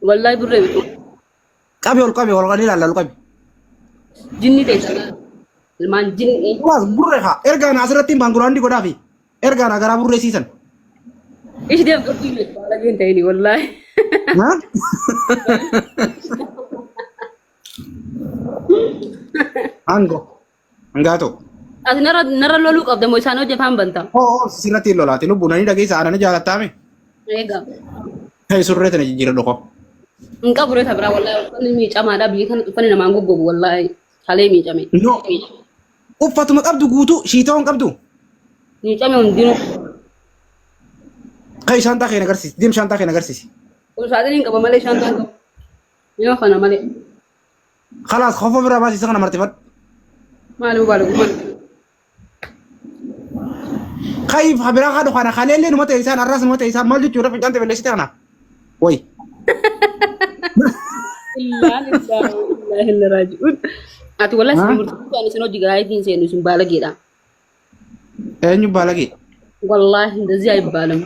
Wallaahi burree miti. Qabi ol qabi ol qabi ilaalla ol qabi. Jinni ta'e sana. Ilmaan jinni. Kulaas burree haa ergaa na asirratti hin baanguraandi godhaafi ergaa na garaa burree siisan. Ishi deem qabdii miti baalagee hin ta'ini wallaahi. Ha? Ango. Hangaatoo. Ati narra narra loluu qabda moo isaan hojii afaan banta? Oo oo sirratti hin lolaati lubbu nani dhageessa anani jaalattaame. Eegaa. Hei surree tana jijjiira dhoko. Hin qabu reeta biraa wallaahi uffanni miicamaadha biyya kana uffanni namaan goggogu wallaahi halee miicame. No. Uffatuma qabdu guutuu shiitoo hin qabdu. Miicame hundinuu. Kai shaantaa kee na agarsiisi. Deem shaantaa kee na agarsiisi. Kun saaxilii hin qaba malee shaantaa hin qabu. Yoo kana malee. Khalaas kofoo biraa baasi isa kana martifadhu. Maali baalagummaan? Kayif habiraa haadhu kana kaleellee numa ta'e isaan arraas numa ta'e isaan maal jechuudha fincaan ta'e balleessite kana. Wayi. Illaa lillahi wa innaa ilaihi raaji'uun. Ati wallahi isin murtii ani isin hojii garaa ittiin seenu isin baalageedha. Eenyu baalagee? Wallahi እንደዚህ አይባልም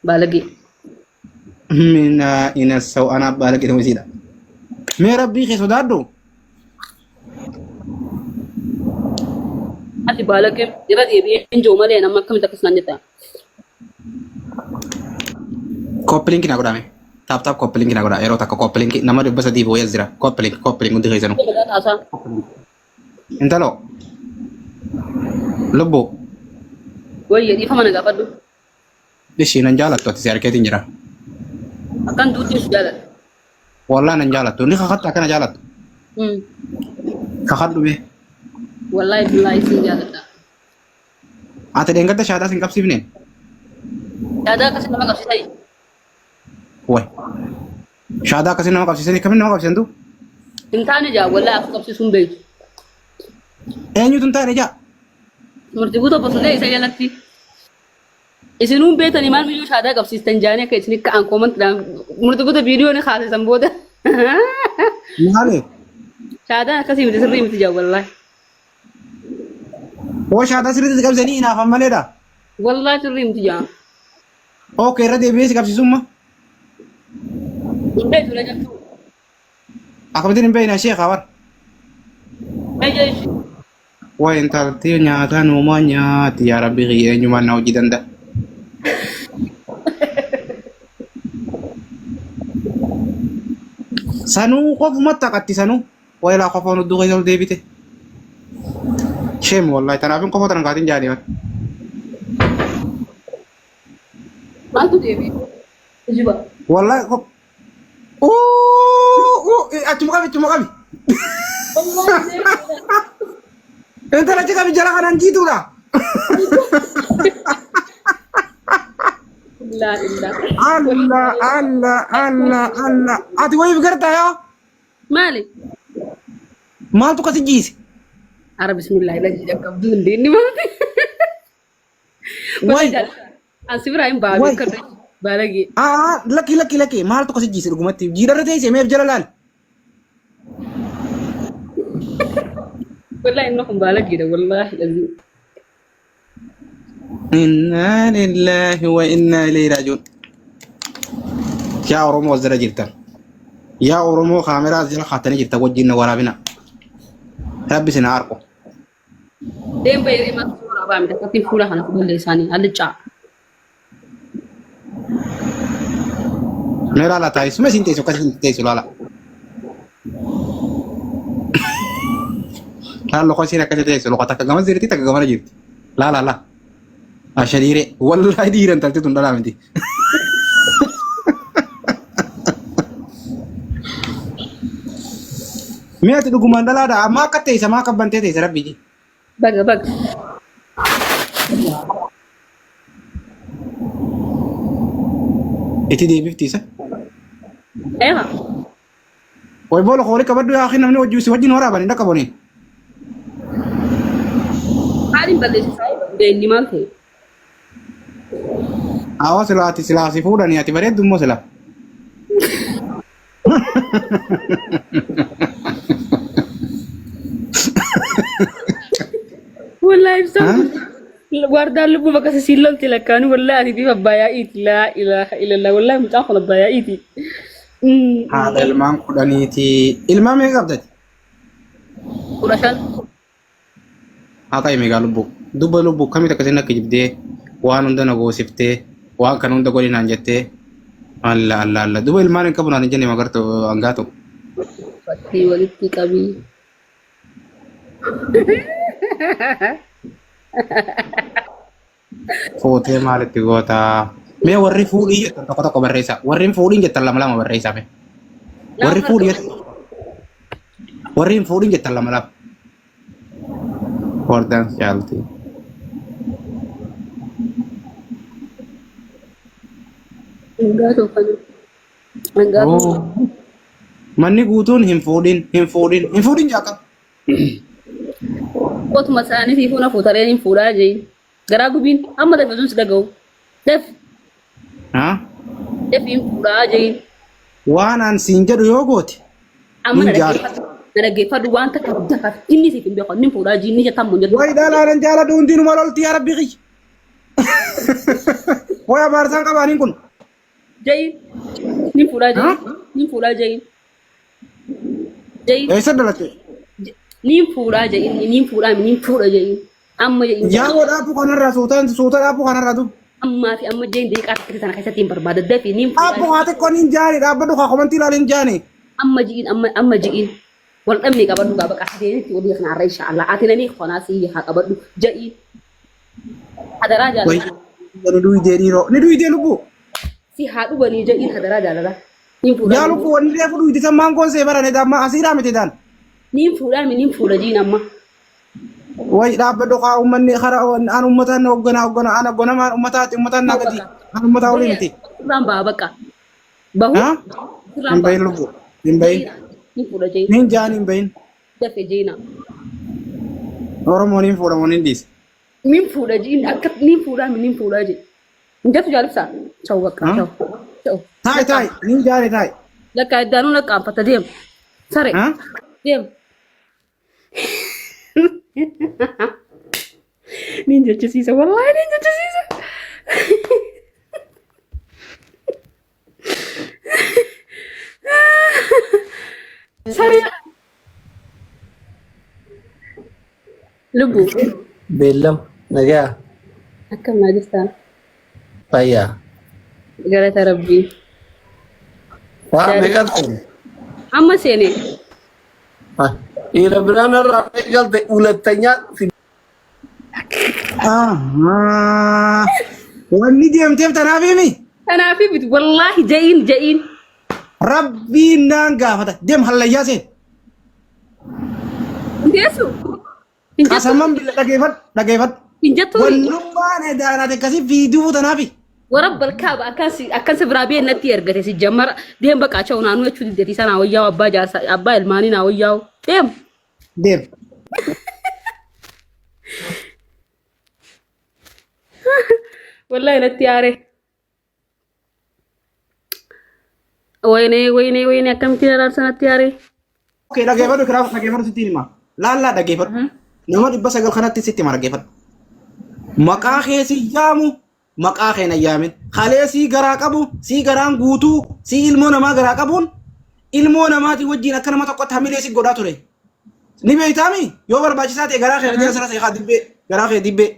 ባለጌ። Mina ina saw anaa baalagee ta'uu isiidha. Mee rabbii kee sodaadhu. Ati baalagee irra deebi'ee hin jiru malee nama akkamitti akkas naan jetta. Koppiliinki na godhame. Taap taap koppiliinki na godha. Yeroo takka koppiliinki nama 300 boo'ee as jira. Koppiliinki koppiliinki hundi keessanuu. Badaa taasaa. Intalo. Lubbuu. Wayye dhiifama na gaafadhu. Ishii nan jaalattu ati si arkeetiin jira. Akkan duutti si jaaladha. Wallaa nan jaalattu. Ni kakatta akkana jaalattu. Kakadhu mee. Wallaahi billaahi sin jaaladha. Ati dheengadda shaadaa sin qabsiifneen. Yaadaa akkasii nama qabsiisaa. Way. Shaadaa akkasii nama qabsiisanii akkamiin nama qabsiisan tu? Hin taane jaa wallaahi akka qabsiisuun beektu. Eenyutu hin taane jaa? Murtii guutuu bosolee isa jalatti. Isinuun beektanii maal miyyuu shaadaa qabsiistan jaanii akka isin ka'an koomantidhaan murtii guutuu viidiyoo ni kaasisan booda. Maali? Shaadaan akkasii miti sirrii miti jaa wallaahi. Hoo shaadaa sirriitti si qabsiisanii hinaafan maleedha. Wallaahi sirrii miti jaa. Okay irra deebi'ee si qabsiisumma. Hin beektu na jettu. Akkamittiin hin beekne sheekha bar. Mee jechi. Way intalti nyaata nuuma nyaati yaa rabbi kiyya eenyumaan na hojii danda'a. Sanuu qofumatti haqatti sanuu. Way laa qofoon hudduu keessa ol deebite. Sheem wallahi tanaafin qofoo tanan kaatin jaanii bar. Maaltu deebi'e? Kijiba. Wallahi qof. Uu achuma qabi achuma qabi. Intala achi qabi jala kanaan jiituudha. Illaa illaa. Allah Allah Allah Allah. Ati wayiif gartaa yaa? Maali? Maaltu kasi jiise? Ara bismillah ila jija qabdu hindi inni maali? Wayi. An si biraa hin baalu Wayi. akka baalagee. Aa lakki lakki lakki maaltu kasi jiise dhugumatti? Jiidharra teessee meef jala laali. Wallahi inni kun baalageedha wallahi lazim. Innaa lillaahi wa innaa ilayhi raaji'uun. Yaa Oromoo as jala jirtan. Yaa Oromoo kaameraa as jala kaatanii jirtan wajjin na waraabina. Rabbi isin haa arku. Deem bahee maal suuraa baamte akkatti fuula kana balleessaanii allicaa. Mee laala taa'e suma isin teessu akkas isin teessu laala. Laala loqo isin akkasi teessu loqo takka gamas jirti takka gamana jirti. Laala laa. Asha dhiiree wallahi dhiira intalti tun dhalaa miti. Mee ati dhugumaan dhalaadha amma akka teessa maa akka bantee teessa rabbi ji. Baga baga. Itti deebifti isa. Eema. Way boola horii qabadhu yaa akhi namni wajjin si wajjin waraaban hin dhaqqabani. Maaliin balleessisaa inni maal ta'e? Awwa silaa ati silaa si fuudhani ati bareeddu immoo silaa. Wallahi ibsaan kun wardaan lubbuu bakka sisiin lolti lakkaanu wallahi ati bifa abbaa yaa'iiti laa ilaaha illallah wallahi mucaan kun abbaa yaa'iiti. Haadha ilmaan 10ti. Ilmaan meeqa qabdati? 15. Haa ta'e meeqaa lubbuu. Dubba lubbuu kamitti akkasiin akka jibdee waan hunda na goosiftee waan kana hunda godhi naan jettee alla alla alla duba ilmaan hin qabu naan hin jenne magartu hangaatu. Fakkii walitti qabii. Fuutee maalitti gootaa? Mee warri fuudhii jettan tokko tokko barreessaa. Warri hin fuudhiin jettan lama lama barreessaa mee. Warri fuudhii jettan warri hin fuudhiin jettan lama lama. Hordaan caalti. Hangaa tokko. Hangaa tokko. Manni guutuun hin fuudhin hin fuudhin hin fuudhin jaaka. Qotuma isaanii siifuu na fuutareen hin fuudhaa jee. Garaa gubiin amma dafe sun si dhaga'u. Daf Haa? daf hin fuudhaa jee. Waan an siin jedhu yoo goote Amma na hin jaalladhu. dhaggeeffadhu. Na dhaggeeffadhu waan takka dafaaf inni siif hin beeku. Inni fuudhaa jee inni jettan mun jettu. Way dhalaanan jaaladhu hundinuma lolti yaa rabbi kiyya. Way abaarsaan qabaaniin kun. Jee ni fuudhaa jee Haa? ni fuudhaa jee. Jee Eessa dhalatte? ni fuudhaa jee ni fuudhaa ni fuudha jee. Amma jee Yaa dhaabbuu kanarraa suutaan suuta dhaabbuu kanarraa tu. Ammaa fi amma jeen daqiiqaa takka sana keessatti hin barbaada. Dafi niin Dhaabbuu haa xiqqoon hin jaani dhaabbadhu haa komantii ilaali hin jaani. Amma ji'iin amma amma ji'iin wal dhabnee qabadhu gaa baqa sadeenitti walii kana arra insha Allah ati nanii konaa sii haa qabadhu ja'iin hadaraa Way jaalala ni duwidee dhiiroo ni duwidee lubbuu. si haa dhuganii ja'iin hadaraa jaalala niin fuudhaa Yaa lubbuu wanni reefu duwide san maangoon see barane damma asiidhaa miti daan. Niin fuudhaa mi niin fuudha jiin amma. Way dhaabbadhu kaa uummanni kara an uummataan hoogganaa hoogganaa an hogganamaan uummataati uummataan naa gadi an uummataa olii miti. Sirraan ba'a bakka. Bahu Haa? sirraan Hin bahin ba'a. lubbuu hin bahin. Niin fuudha jiin. Niin jaan hin bahin. Dafe jiina. Oromoon hin fuudhamoon hin dhiise. Niin fuudha jiin akka niin fuudhaa mi niin fuudhaa jiin. Hin jettu jaalibsaa. Chau bakka Haa? chau. Chau. Taa'i taa'i niin jaani taa'i. Lakka iddaanuu lakkaanfata deem. Sare Haa? deem. Niin jechisiisa wallaahi niin jechisiisa. Saree. Lubbuu. Beellama nagaa. Akkam naa jirtaa? Fayyaa. Galata Rabbii. Waa meeqa ta'e? Amma seene. Dhiira biraan irraa eegalte hulattanyaa si Ahaa. Wanni deemteef tanaaf himi. Kanaaf miti wallaahi ja'iin ja'iin. Rabbiin naan gaafata. Deem hallayyaa seen. Hin teessu. Hin jettu. Qasaman billa dhageeffadhu dhageeffadhu. Hin jettu. Wannummaan edaanaate akkasii fiiduu tanaafi. Warabba alkaaba akkan si biraa bee natti ergate si jammara deem baqaa cha'u naanuu jechuu diddeeti sana wayyaa'u abbaa jaarsa abbaa ilmaanii naa wayyaa'u deem. Deem. Wallahi natti aare. Wayne wayne wayne akkamitti araarsa natti aare. Okay, dhageeffadhu kiraaf dhageeffadhu sitti hima. Laallaa dhageeffadhu. Nama 900 kanatti sitti hima dhageeffadhu. Maqaa kee si yaamu maqaa kee na yaamin. Kalee sii garaa qabu sii garaan guutuu sii ilmoo namaa garaa qabuun ilmoo namaatii wajjin akka nama tokkotti hamilee si godhaa ture. Ni beektaami yoo barbaachisaa ta'e garaa kee jala sana seeqaa dibbee garaa kee dibbee.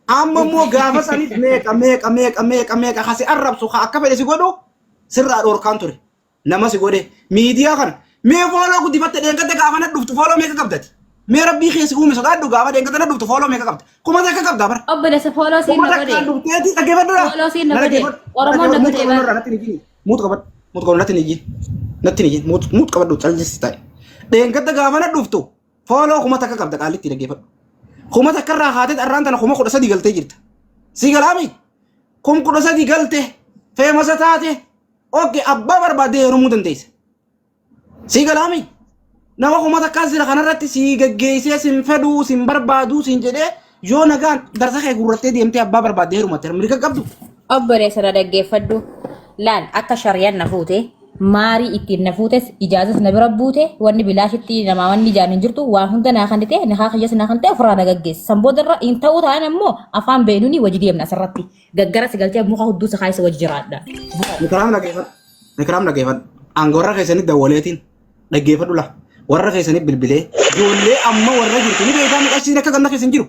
Amma immoo gaafa sanis meeqa meeqa meeqa meeqa meeqa kasi arrabsu ka akka fedhe si godhu sirraa dhoorkaan ture. Nama si godhe miidiyaa kana mee fooloo guddifatte dheengadda gaafa na dhuftu fooloo meeqa qabdati? Mee rabbii kee si uume sodaadhu gaafa dheengadda na dhuftu fooloo meeqa qabda? 1000 qabda bara. Obboleessa fooloo siin Kuma na takkaan godhe. dhufteeti dhaggeeffadhu. Fooloo siin na godhe. Oromoon na godhe bara. Natti ni jini. Muut qabadhu. Muut qabadhu natti ni jini. Natti ni jini. Muut muut qabadhu callisii taa'e. Dheengadda gaafa na dhuftu fooloo 1000 qabda qaalitti dhaggeeffadhu. 1000 irraa haatee arraan tana 13,000 galtee jirta. Si galaami? 13,000 galte feemasa taate oke abbaa barbaadde heerumuu dandeessa. Si galaami? Nama 1000 sira kanarratti si geggeessee sin fedhuu sin barbaaduu sin jedhee yoo nagaan darsa kee gurrattee deemtee abbaa barbaadde heerumatte mirga qabdu. Obboleessa na dhaggeeffadhu. Laal akka shariyaan na fuute maarii ittiin na fuutes ijaazas na bira buute wanni bilaashitti namaa wanni ijaan hin jirtu waa hunda naa kan ta'e nakaa kiyyas naa kan ta'e ofirraa na gaggeesse. San boodarra hin ta'uu ta'an ammoo afaan beenuuni wajji deemna asirratti. Gaggara si galchee muka hudduu si kaayisa wajji jiraadha. Mikiraam dhageeffadhu. Mikiraam dhageeffadhu. Anga warra keessanii dawwaleetiin dhaggeeffadhu la. Warra keessanii bilbilee ijoollee amma warra jirtu ni beekaa miqashiin akka ganna keessa hin jiru.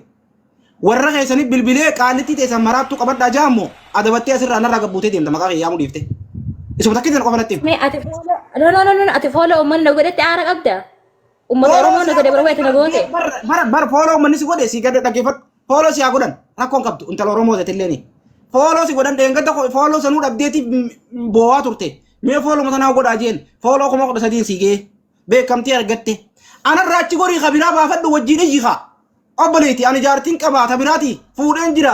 Warra keessanii bilbilee qaallittii teessan maraattuu qabadhaa jaammoo adabattee asirraa narraa gabbuutee deemta maqaa kee yaamuu dhiifte. Isuma takkitti qofa natti himi. Mee ati fooloo no no no no ati fooloo uummanni na godhetti aara qabda. Uummata Fooloo Oromoo si na haa godhe godhan bara na goote. bar bar bar fooloo uummanni si godhe si gad dhaggeeffadhu. Fooloo si haa godhan rakkoon qabdu intala Oromoo ta'ellee Fooloo si godhan dheengadda fooloo sanuu dhabdeeti boo'aa turte. Mee fooloo tanaa godhaa jeen fooloo 13,000 si gee beekamtii argatte. Anarraa achi gorii kabiraa baafadhu wajjin iyyi kaa. Obboleetti ani jaartiin qabaa tabiraati fuudheen jira.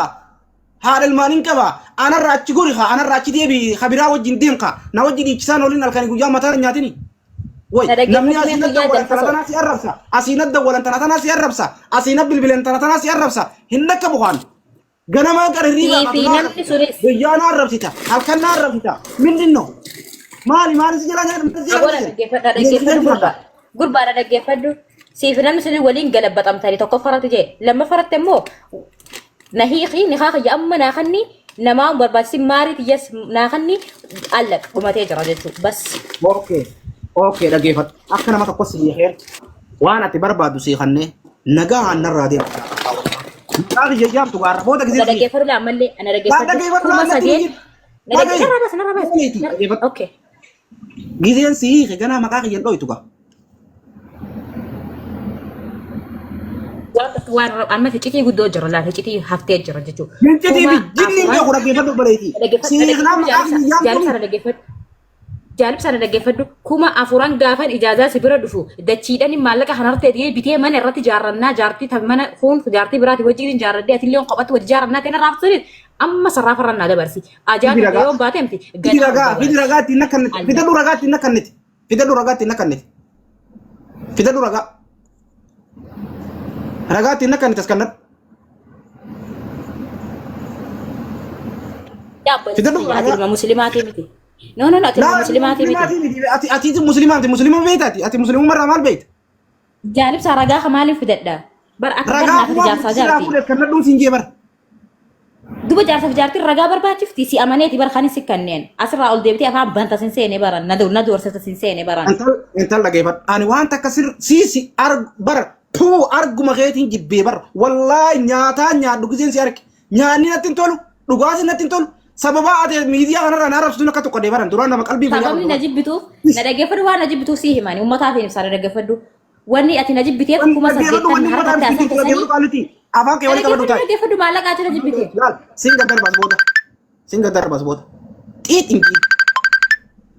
Haadha ilmaaniin qaba. Anarraa achi gori kaa anarraa achi deebi kabiraa wajjin deem kaa. Na wajjin dhiichisaan oliin halkanii guyyaa mataa nyaatini. Way Na namni dhaggeeffadhu asiin mee adda kiyyaa walan tana danfasoo. tanaa si arrabsa. Asiin adda walan tana tanaa si arrabsa. Asiin bilbilan tana tanaa si arrabsa. Hin dhakka bukaan. Ganamaa gara hirriibaa Sii kaatu fi na namni arrabsita. sunis Guyyaa na arrabsita. Halkan na arrabsita. Mindinno. Maali maali si jalaa nyaata maali si jalaa Abola nyaata. dhaggeeffadha Leenjii dhaggeeffadhu fudhadha. gurbaa. Gurbaadha dhaggeeffadhu. Siif namni suni waliin galabbaxamtanii tokkoffaratti jee lammaffaratti immoo na hiiki ni haa kiyya amma naa kanni namaa barbaachisi maarii tiyyas naa kanni allaq dhumatee jira jechuudha bas. Okay. Okay dhaggeeffadhu. Akka nama tokko si hiikeen waan ati barbaaddu si kannee nagaa narraa deema. Maqaa kiyya jaamtu gaarra booda Na gisee si. dhaggeeffadhu laa ammallee ana Waan dhaggeeffadhu dhaggeeffadhu kuma waan natti sadeen hin na Dhagahi. narraa baas narraa baas. Dhagahiiti dhaggeeffadhu. Okay. Gizeen si hiike ganaa maqaa kiyya hin dhoytu gaa. Waan amma ficitii guddoo jira laa ficitii haftee jira jechuudha. Fincitii fi Kuma jinni hin afuran beeku dhaggeeffadhu obboleetii. Si hiiknaa maqaa kiyya Jaalibsa jaamtu. na dhaggeeffadhu. Jaalibsa na dhaggeeffadhu. 4000 gaafan ijaazaa si bira dhufu dachiidhaan maallaqa kanartee ta'ee bitee mana irratti jaarrannaa jaartii tan mana kun jaartii biraati wajjin jaarradhee atillee qophatti wajji jaarrannaa ta'e narraa fudhate amma sarraafarra naa dabarsi. Ajaan Fidi ragaa. yoo baate miti Fidi ganama ragaa. Fidi dabarsi. ragaa ittiin nakkanniti. Alla. Fidadhu ragaa ittiin nakkanniti. Fidadhu ragaa ittiin nakkanniti. Fidadhu ragaa. Ragaa ittiin nakkanniti as kannadhu. Fidadhu Ati ragaa. ilma muslimaatii miti. No no no ati ilma Laa muslimaatii miti. muslimaatii miti. Ati ati muslimaa miti. Muslima beektaati. Ati muslimumarraa maal beekta? Jaalibsa ragaa maaliif fidadha? Bar akka Ragaa barnaaf kuma jaarsaa sirraa jaartii. fuudheef kannadhuun siin jee bara. Duba jaarsaaf jaartiin ragaa barbaachifti si amaneeti bar kanis si kanneen asirraa ol deebitee afaan banta sin seene baran na na doorsisa sin seene baran. Intal intal dhageeffadhu. Ani waan takka sir siisi arg bara tuu arguma keetiin jibbee bara. Wallaahi nyaataa nyaadhu giseen si arge. Nyaanni natti hin tolu. Dhugaatiin natti hin tolu. Sababa ati miidiyaa kanarraa na arrabsitu akka tokko deebaran duraan nama qalbii fayyaa Sababni qabdu. na jibbituuf na dhaggeeffadhu waan na jibbituuf si himani uummataaf hin ibsaa na dhaggeeffadhu. Wanni ati na jibbiteef Wanni kuma dhaggeeffadhu saddeettan wanni harkatti uummataaf haasaan hin jirtu dhaggeeffadhu keessanii qaalitii. Afaan kee na wali qabadhu dhaggeeffadhu na taa'e. dhaggeeffadhu maallaqa ati na jibbite. Laal siin gaddarbas booda. Siin gaddarbas booda. Xiit hin jiin.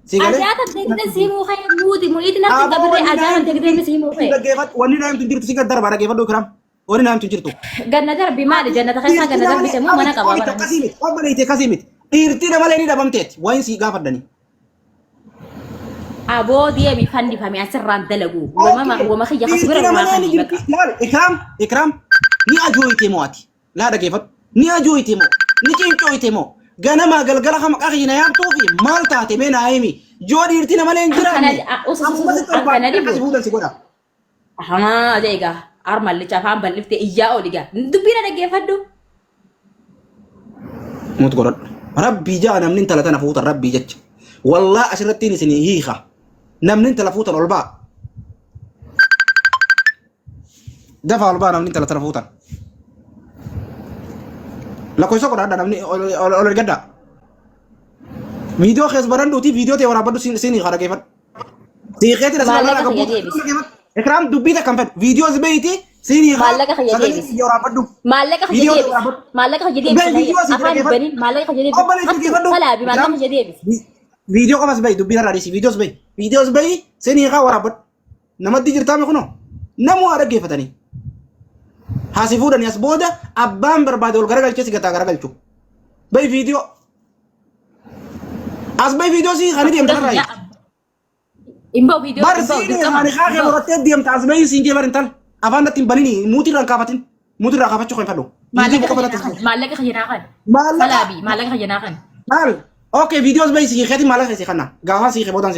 Si galee? Ajaa tan teekite si himuu kee muudi mu'iiti natti Aboo qabirree wanni ajaa tan naa teekite si himuu kee. dhaggeeffadhu wanni naa himtu hin jirtu siin gaddarba dhaggeeffadhu ikiraam. Wanni naa himtu hin jirtu. Ganna darbi maali jannata keessaa ganna darbite moo mana qaba Oomishti bara. akkasii miti. Obboleetti akkasii miti. Dhiirtii namalee ni dhabamteeti. Wayin sii gaafadhani. Aboo deemi fannifame asirraan dalagu. Wama wama kiyya Dhiirtii kasbira namalee waa ni kan jirti. Laal ikiraam ikiraam ni ajooyite moo ati? Laa dhaggeeffadhu. Ni ajooyite moo? Ni cincooyite moo? Ganamaa galgala hama qaqina yaamtuufi maal taate mee naa himi. Yoo dhiirtii namalee hin jiraanne. Amma si torbaan akkas fuudhan si godha. Hamaa egaa armallicha afaan bal'iftee iyyaa oli gaa. Dubbii na dhaggeeffadhu. Mut godhadhu. Rabbii jaa namni intala tana fuutan rabbii jecha. Wallaa asirrattiin isin hiika. Namni intala fuutan ol ba'a. Dafa ol ba'a namni intala tana fuutan. Lakkoofsa godhadha namni ol ol ol ergadha. Viidiyoo keessa baranduuti viidiyoo ta'e waraabadhu siin siin hiika dhaggeeffadhu. Siiqeetiin asirraa Maallaqa lala kiyya gabbuu. deebisi. Ikraam dubbii takka hin fedhu. Viidiyoo si beeyti siin hiika Maallaqa kiyya sagalee deebisi. kiyya waraabadhu. Maallaqa kiyya Viidiyoo deebisi. waraabadhu. Maallaqa kiyya Bee deebisi. viidiyoo asii Afaan dhaggeeffadhu. banin maallaqa kiyya deebisi. Obboleessi Hattu dhaggeeffadhu. salaabi maallaqa Ikraam kiyya deebisi. viidiyoo qofas bahi dubbii irraa dhiisi. Viidiyoos bahi. Viidiyoos bahi siin hiikaa waraabadhu. Namatti jirtaame kunoo namuu haa dhaggeeffatanii. Haasi fuudhanii as booda abbaan barbaade ol garagalchee si gataa garagalchu. Bahi viidiyoo. As bahi viidiyoo sii kan deemtu irraa. Hin ba'u viidiyoo hin ba'u Barsiin dirqama. ani kaa Hin kee ba'u. murattee deemta as bahii siin jee barintal. Afaan natti hin banini muutii irraa hin kaafatin. Muutii irraa kaafachuu kan hin fedhu. Maallaqa Viidiyoo qofa kiyya natti naa kan. Maallaqa kiyya naa kan. Maallaqa Salaabi maallaqa kiyya naa kan. maal? Okay viidiyoos bahii sii keetiin maallaqa sii kanna. Gaafa sii kee boodaan sii